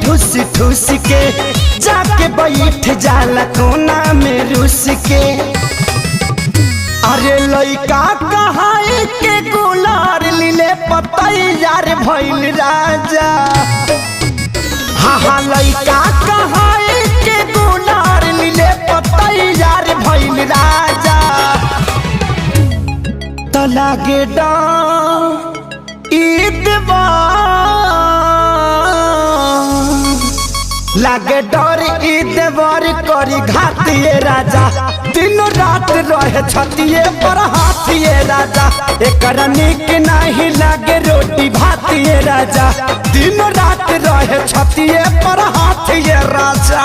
ठुस ठुस के, जाके बैठ जाला कोना में रुस के। अरे लइका कहाई के गुलार लीले पतैयार भइल राजा। हाँ हाँ लइका कहाई के गुलार लीले पतैयार भइल राजा। त लागे लागे डर ईदवर करी घातिए राजा। दिन रात रहे छतिए पर हाथिए राजा। एकर निक नहीं लागे रोटी भातिए राजा। दिन रात रहे छतिए पर हाथिए राजा।